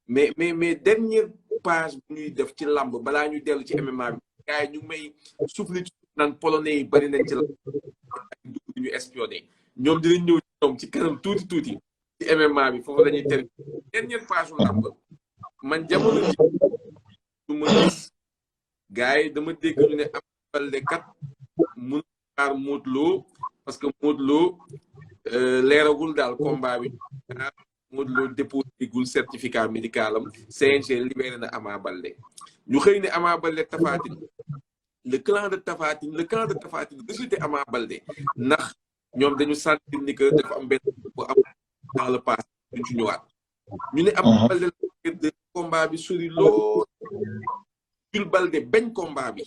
mais dernière page bu ñuy def ci lamb balaa ñu dellu ci MMA bi gars yi ñu may soufflé ci naan polonais yi bari nañ ci lamb dugg ñu espionné ñoom dinañ ñëw ci ñoom ci kanam tuuti ci MMA bi foofu la ñuy terminer dernière page u lamb man jamono ji du ma gis gars yi dama dégg ñu ne Ama Baldé kat mun xaar Modou Lo parce que Modou Lo leeragul daal combat bi Modou Lo déposé gul certificat médical am CNG libéré na Ama Baldé ñu xëy ne Ama Baldé Tapha Tine le clan de Tapha Tine rejeté Ama Baldé ndax ñoom dañu sentir ni que dafa am benn bu am dans le passé duñ ci ñëwaat ñu ne Ama Baldé de combat bi sori lool Jules Baldé bañ combat bi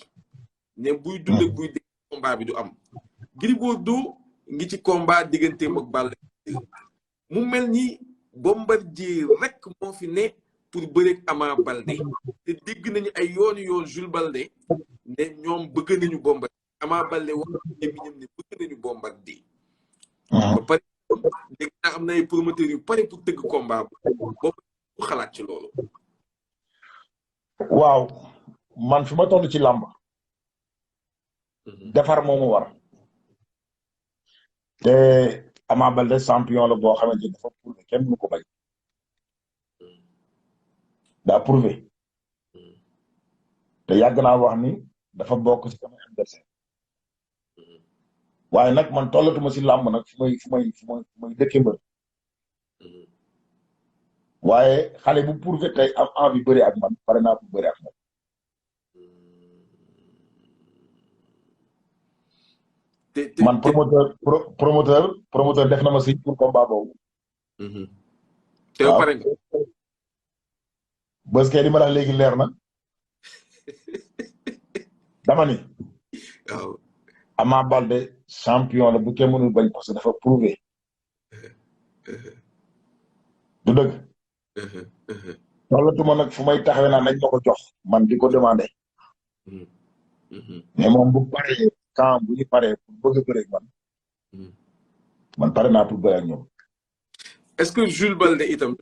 ne buy dund ak buy dégg combat bi du am Gris Bordeaux ngi ci combat digganteem ak Baldé mu mel ni Bombardier rek moo fi ne pour bëreeg Ama Baldé te dégg nañu ay yoon Jules Baldé ne ñoom bëgg nañu Bombardier Ama Baldé wax ñoom ne bëgg nañu Bombardier ba pare dégg naa am na ay promoteurs yu pare pour tëgg combat boobu xalaat ci loolu. waaw man fi ma toll ci làmb defar moomu war te Ama Baldé champion la boo xamante ni dafa prouvé kenn mënu ko bañ daa prouvé te yàgg naa wax ni dafa bokk ci sama adversaire waaye nag man tollatuma ci làmb nag fu may dëkke mbër waaye xale bu prouvé tey am envie bëri ak man pare naa pour bëri ak man man promoteur def na ma si pour combat boobu. te pare nga. bës kay li ma la léegi leer na dama ni. waaw. Ama Baldé champion la bu kenn mënul bañ parce que dafa prouvé. du dëgg. tollatuma nag fu may taxawee naa nañ ma ko jox man di ko demandé. mais moom bu paree quand bu ñu paree pour bëgg a bëre ak man pare naa pour bëre ak ñoom. est-ce que Jules Baldé itam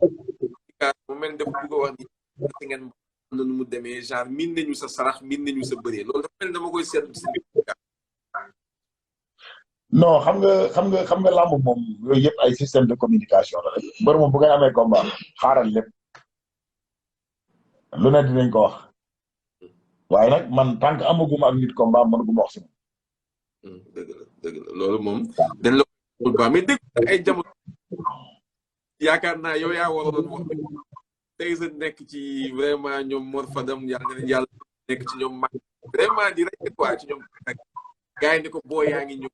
mu mel dafa bëgg a wax ni ngeen am na nu mu demee genre miin nañu sa sarax miin nañu sa bëree loolu dafa mel dama koy seetlu si non xam nga làmb moom yooyu yëpp ay système de communication la rek mbër moom bu ngay amee combat xaaral lépp lu ne dinañ ko wax waaye nag man tant que amaguma ak nit combat mënaguma wax si moom. dëgg la loolu moom dañ la ko baax mais dëgg ay jamono yaakaar naa yow yaa waroon wax tey sa nekk ci vraiment ñoom Mor Fadam yàlla nekk ci ñoom mag vraiment di rek quoi ci ñoom gars yi ne ko booy yaa ngi ñëw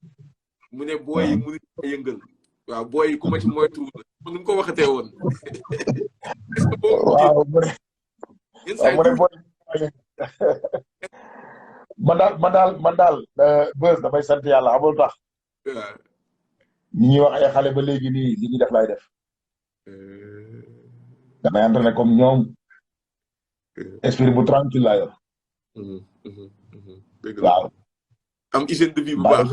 mu ne booy yi mënuñ ko yëngal waaw booy yi ku ma ci moytu nu mu ko waxatee woon. waaw man daal bës damay sant yàlla xamul tax. waaw. ñi ñuy wax ay xale ba léegi nii li ñuy def lay def. damay entraîné comme ñoom. esprit bu tranquille laa yor. dëgg la waaw. am hygiène de vie bu baax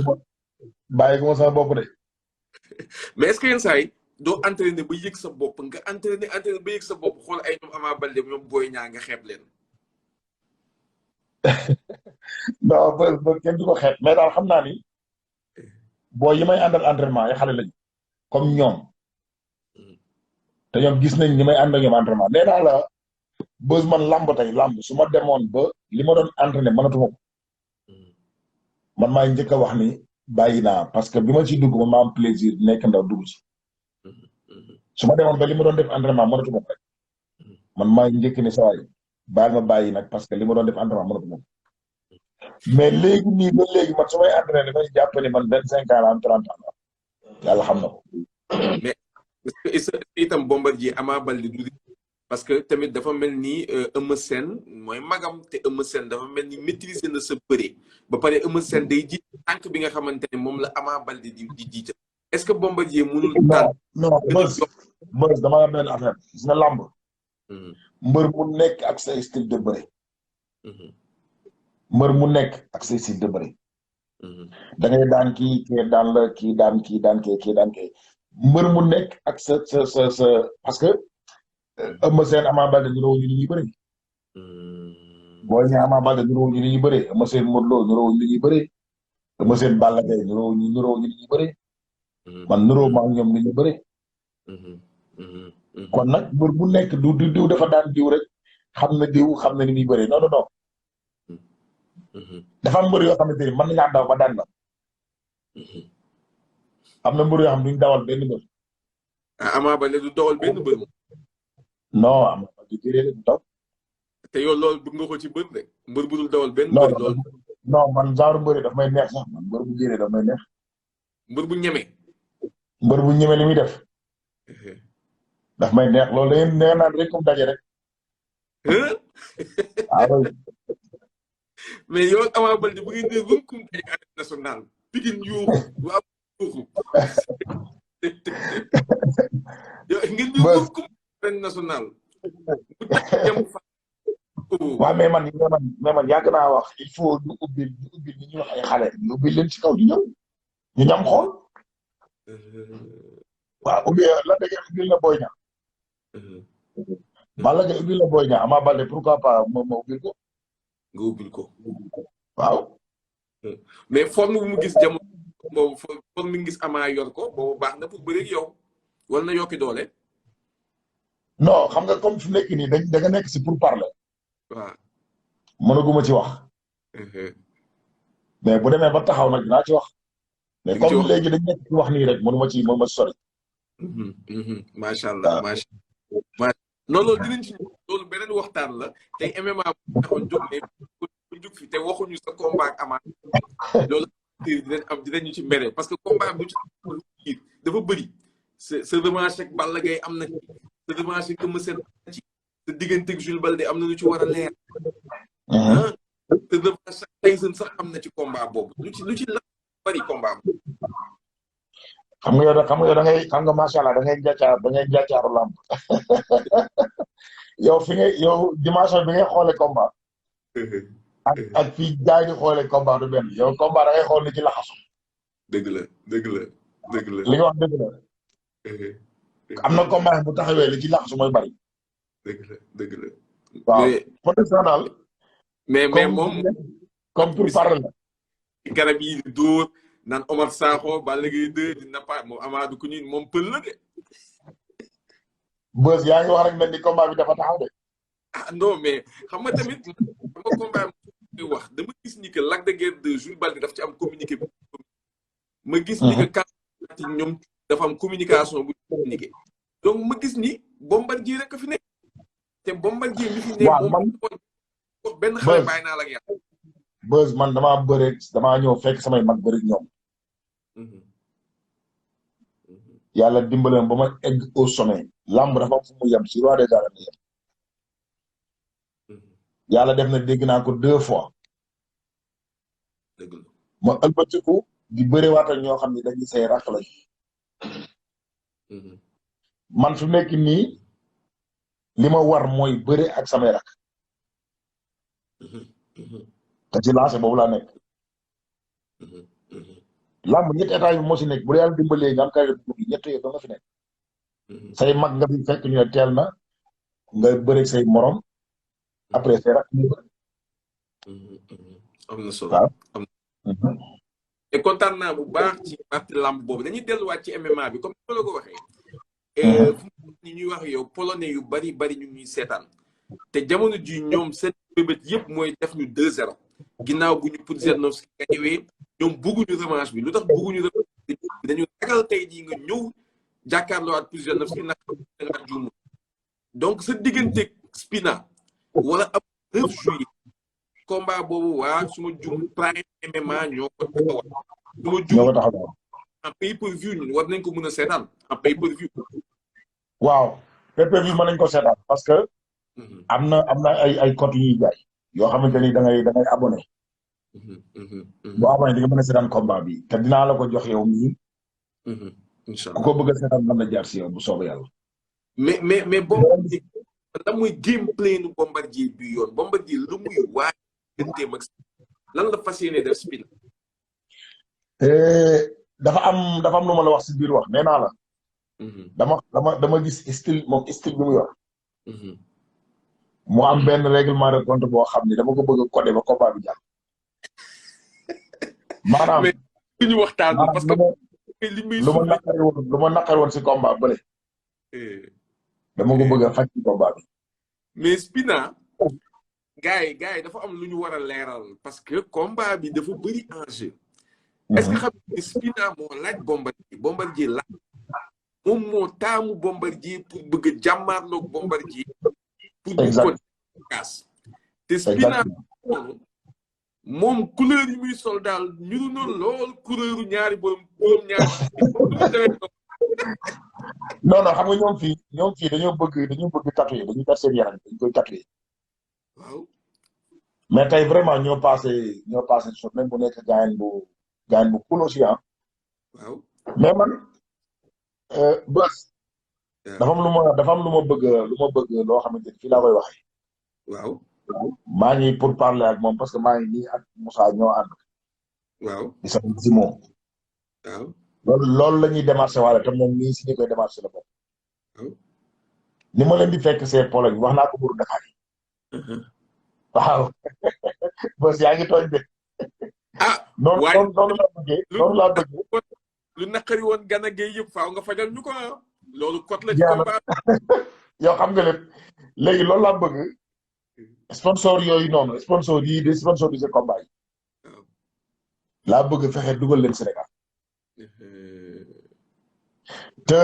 bàyyi ko ma sama bopp de. mais est-ce que yenn saa yi doo entraîné ba yëg sa bopp nga entraîné ba yëg sa bopp xool ay ñoom Ama Baldé ñoom Boy Niang nga xeeb leen. non ba kenn du ko xeeb mais daal xam naa ni boo yi may àndal entraînement ay xale lañu comme ñoom te ñoom gis nañ ñi may ànd ak ñoom entraînement nee naa la bës man làmb tey làmb su ma demoon ba li ma doon entraîné mënatuma ko man maay njëkk a wax ni bàyyi naa parce que bi ma ciy dugg man ma am plaisir nekk ndaw dugg ci su ma demoon ba li ma doon def entraînement mënatuma ko rek man maay njëkk ni saa yi baal ma bàyyi nag parce que li ma doon def entraînement mënatuma ko mais léegi nii ba léegi man su may entraîné damay jàpp ni man 25 ans la am 30 ans la yàlla xam na ko. mais est-ce que itam Bombardier Ama Baldé du parce que tamit dafa mel ni Eumeu Sène mooy magam te Eumeu Sène dafa mel ni maîtriser na sa bëre ba pare Eumeu Sène day jiit tànk bi nga xamante ne moom la Ama Baldé di jiite est-ce que Bombardier mënul tànn. non bës dama la benn affaire gis nga làmb. mbër mu nekk ak sa style de bëre. mbër mu nekk ak sa style de bëre. da ngay daan kii daan la kii daan kii daan kii daan kii mbër mu nekk ak sa parce que Eumeu Sène Ama Baldé niroo ñu ni ñuy bëri. Boy Niang Ama Baldé niroo ñu ni ñuy bëri. Eumeu Sène Modou Lô niroo ñu ni ñuy bëri. Eumeu Sène Balla Gaye niroo ñu ni ñuy bëri. man niroo ma ak ñoom ni ñuy bëri. kon nag mbër bu nekk du diw dafa daan diw rek xam na diw xam na ni muy bëree non non non. dafa am mbër yoo xamante ni mën nañaa daw ba daan la. am na mbër yoo xam duñ dawal benn mbër. Ama Baldé du dawal benn mbër. non am na du bëree du daw. te yow loolu bëgg nga ko ci mbër de mbër bu dul dawal benn mbër loolu. non man genre mbër daf may neex sax man mbër bu jëree daf may neex. mbër bu ñeme. mbër bu ñeme li muy def. daf may neex loolu da ngeen naan rek comme daje rek. waaw. mais yow Ama Baldé bu ngeen di rëkkum daje arène nationale Pikine yuuxu waaw yuuxu. yow ngeen di rëkkum arène nationale. bu tax jëm fa. waaw mais man yàgg naa wax il faut ñu ubbil ñi ñuy wax ay xale ñu ubbil leen ci kaw ñu ñëw ñu ñam xool. waaw la dëgg ubbil na Boy Niang. Balla Gaye ubbil na Boy Niang Ama Baldé pourquoi pas ma ubbil ko. nga ubbil ko. waaw. mais forme bu mu gis jamono boobu forme bi mu gis Ama yor ko boobu baax na pour bëri ak yow wala na yokki doole. non xam nga comme fi nekk nii da nga nekk si pour parler. waaw. mënaguma ci wax. mais bu demee ba taxaw nag dinaa ci wax. mais comme léegi dañ nekk ci wax nii rek mënuma ci sori. macha allah macha allah. non loolu dinañ ci loolu beneen waxtaan la tey MMA bu taxoon jóg ne bu jóg fi te waxuñu sa combat ak Ama loolu dinañu ci mere parce que combat bu ci dafa bëri sa revanche ak Balla Gaye am na ci sa revanche ak Eumeu Sène am na ci sa diggante ak Jules Baldé am na lu ci war a leer. sa revanche ak Tyson sax am na ci combat boobu lu ci la bari combat boobu. xam nga da ngay macha allah da ngay jàccaaru lamb yow dimension bi ngay xoole combat ak fii jaay di xoole combat du benn yow combat da ngay xool ni ci laxasu. dëgg la. li nga wax dëgg la. am na combat bu taxawee li ci laxasu mooy bari. dëgg la. waaw protection daal. mais moom comme pour parler la. garab yi di dóor naan Omar Sakho Balla Gaye 2 dina pa moom Amadou ku moom pël la de. Beuz yaa ngi wax rek mel ni combat bi dafa taxaw de. non mais xam nga tamit xam nga combat bi wax dama gis ni que Lac de Guiers 2 Jules Baldé daf ci am communiqué bu ma gis ni que ñoom dafa am communication bu communiqué donc ma gis ni Bombardier rek a fi nekk te Bombardier mi fi nekk moom benn xale bàyyi naa la ak yàlla. Beuz man damaa ñëw fekk samay mag bëri ñoom. yàlla dimbale ba ma egg au sommet lamb dafa fu mu yem si roi des arènes yem. yàlla def na dégg naa ko 2 fois. ma ëlbatiku di bëriwaat ak ñoo xam ne dañuy say rakk lañ. man fi nekk nii li ma war mooy bëre ak samay rakk. te ci lancé boobu laa nekk. lamb ñetti état yi moo si nekk bu dee yàlla dimbalee nga am kay ñett yëpp da nga fi nekk. say mag nga fi fekk ñu ne teel na nga bëre say morom après say rakk ñu bëri. am na solo am na. te kontaan naa bu baax ci parti lamb boobu dañuy delluwaat ci MMA bi comme ni ma la ko waxee. fu ni ñuy wax yow polonais yu bari ñu ñuy seetaan te jamono ji ñoom seen bébét yëpp mooy def ñu 2-0 ginnaaw bu ñu Pudzianowski nga ñëwee ñoom bëgguñu revanche bi lu tax bëgguñu revanche bi dañu ragal tey jii nga ñëw jàkkaarloo at Pudzianowski nag nga juum donc sa diggante Spina wala ab 9 juillet combat boobu waa suma juum Prime MMA ñoo ko taxawal suma juum en pay-per-view ñun war nañ ko mën a seetaan en pay-per-view. waaw pay-per-view mën nañ ko seetaan parce que am na ay code yuy jaay yoo xamante ni da ngay abonné. boo abonné di nga mën a seetaan combat bi te dinaa la ko jox yow mii. incha allah ku ko bëgg a seetaan mën na jaar si yow bu soobee yàlla. mais Bombardier lan muy gameplay nu Bombardier bi yoon Bombardier lu muy waaj gënteem ak lan la fas yéene def Spina. dafa am lu ma la wax si biir wax nee naa la. dama gis style moom style bi mu yor. mu am benn règlement de compte boo xam ni dama ko bëgg a codé ba combat bi jàll. maanaam mais ñu waxtaan parce que lu ma naqari woon si combat bële. dama ko bëgg a faj ci combat bi. mais Spina gars yi dafa am lu ñu war a leeral parce que combat bi dafa bëri enjeu. est-ce que xam nga Spina moo laaj Bombardier laaj moom moo taamu Bombardier pour bëgg a jàmmaarloog Bombardier pour bu ko kaas te Spina moom couleur yi muy sol daal ñu noonu lool couleuru ñaari borom ñaari non xam nga ñoom fii dañoo bëgg tatouer dañuy def seen yaram dañu koy tatouer. waaw mais tey vraiment ñoo passé sur même bu nekk gaañ bu cool aussi ah. waaw mais man bës dafa am lu ma bëgg loo xamante ni fii laa koy waxee. waaw maa ngi pour parler ak moom parce que maa ngi nii ak Moussa ñoo ànd. waaw di sama Simon. waaw loolu la ñuy démarché waale te moom nii si ñu koy démarché la bopp. waaw ni ma leen di fekk see Pologne wax naa ko buru Dakar yi. waaw bës yaa ngi tooñ de. noonu laa bëggee lu naqari woon Gana Gueye yëpp faaw nga fajal ñu ko loolu kot la ci combat. yow xam nga lépp léegi loolu laa bëgg. sponsor yooyu noonu sponsor yii de sponsorisé combat yi. laa bëgg fexe dugal leen Sénégal. te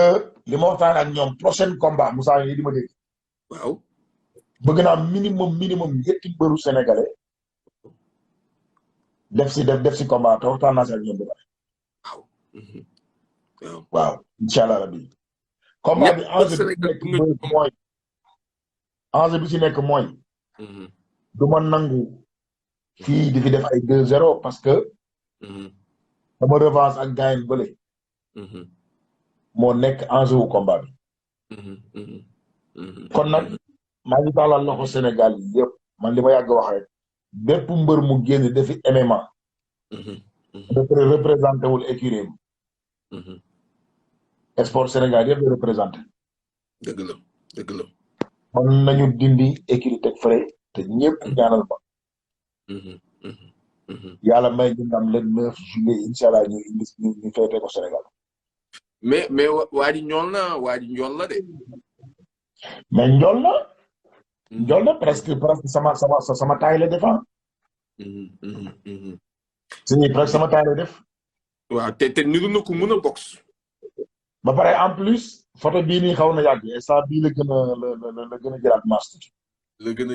li ma waxtaan ak ñoom prochain combat Moussa yi di ma dégg. waaw bëgg naa minimum ñetti mbëru sénégalais. def si combat te waxtaan naa si ak ñoom bu bari. waaw incha allah rabbi. combat bi enjeu bi ci nekk mooy. du ma nangu fii di fi def ay 2-0 parce que. sama revanche ak gaañ bële. moo nekk enjeu wu combat bi. kon nag maa ngi tàllal loxo Sénégal yëpp man li ma yàgg wax rek bépp mbër mu génn defi MMA. représenté wul écurie sport Sénégal yëpp la représenté. dëgg la. kon nañu dindi écurie teg frais te ñëpp ñaanal ma. yàlla may ñu ndam le 9 juillet incha allah ñu feete ko Sénégal. mais waa ji ñool la de. mais njool na presque sama taille la def ah. presque sama taille la def. waaw te niru na ko mën a box. ba pare en plus photo bii nii xaw na yàgg instant bii la gën a jëlaat masse.